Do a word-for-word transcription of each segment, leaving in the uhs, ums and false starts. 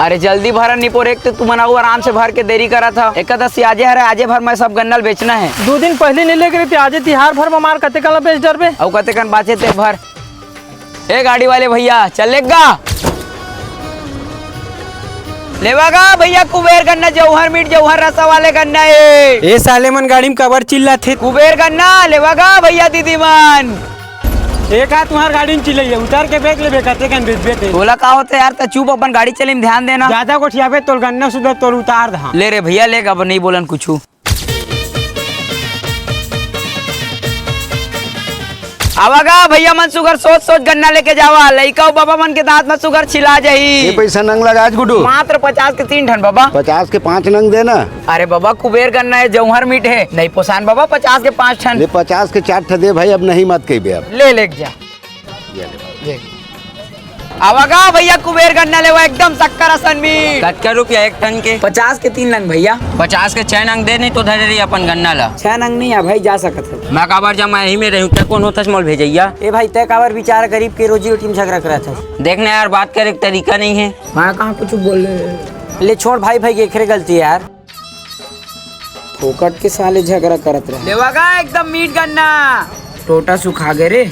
अरे जल्दी भर निपोर, एक तो तुमन अउ आराम से भर के देरी करत हव। एकादशी आजे हरे, आजे भर में सब गन्ना ल बेचना हे। दू दिन पहिली नइ लेके रहिते, आजे तिहार भर में मार कतेकन ल बेच डरबे। अउ कतेकन बाचे ते भर। ए गाड़ी वाले भैया, चल लेगा। लेवा गा भैया कुबेर गन्ना, जौहर मीठ, जौहर रसा वाले गन्ना ए। ए साले मन गाड़ी में काबर चिल्लाथे? कुबेर गन्ना लेवा गा भैया दीदी मन। ए का तुंहर गाड़ी में चिल्लइया? उतार के बेच लेबे, कतेकन बेचबे ते। तोला का होथे यार, त चुप, अपन गाड़ी चले में ध्यान देना। जादा गोठियाबे तोर गन्ना सुद्धा तोर उतार दहा। ले रे भैया, ले, अब नइ बोलन कुछु। आवा गा भैया मन, सुघर सोच सोच गन्ना लेके जावा, लइका अउ बबा मन के दांत म सुघर छिला जाही। ये पैसा नंग लगा आज गुड्डू? मात्र पचास के तीन ठन बबा। पचास के पांच नंग देना। अरे बबा, कुबेर गन्ना हे, जौहर मीठ हे, नइ पोसान बबा, पचास के पांच ठन। ले पचास के चार ठन दे भाई, अब नहीं मत कहिबे अब। ले, लेके जा। आवा गा भैया, कुबेर गन्ना लेवा, एकदम शक्कर असन मीठ। कतका रुपया एक ठन के? पचास के तीन नंग भैया। पचास के छह नंग दे, नहीं तो धरे रही अपन गन्ना ला। छह नंग नहीं है भाई, जा सकत है। मैं काबर जा, मैं यहीं में रहूं, क्या कौन होता मोल भेजैया? ए भाई, तय काबर बेचारा गरीब के रोजी रोटी में झगड़ा करत है? देखना यार, बात करे के तरीका नहीं है। मैं कहाँ कुछ बोल रहे? ले छोड़ भाई, भाई के एकरे गलती है यार। फोकट के साले झगड़ा करत रहे। लेवा गा एकदम मीठ गन्ना। टोटा सुखा गे रे।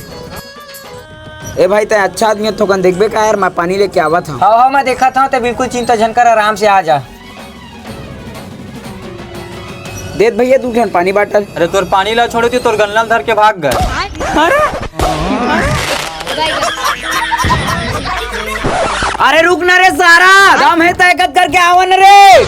ए भाई, तै अच्छा आदमी है, थोकन देखबे का यार, मैं पानी लेके आवत हूँ। हाँ, हाँ, मैं देखत हूँ, तै बिल्कुल चिंता झन कर, आराम से आ जा। देत भैया, दू ठन पानी बाटल। अरे, तोर पानी ला छोड़े थी, तोर गन्ना ल धर के भाग गए। अरे, अरे रुक ना रे सारा, दम है तय कब करके आवन रे।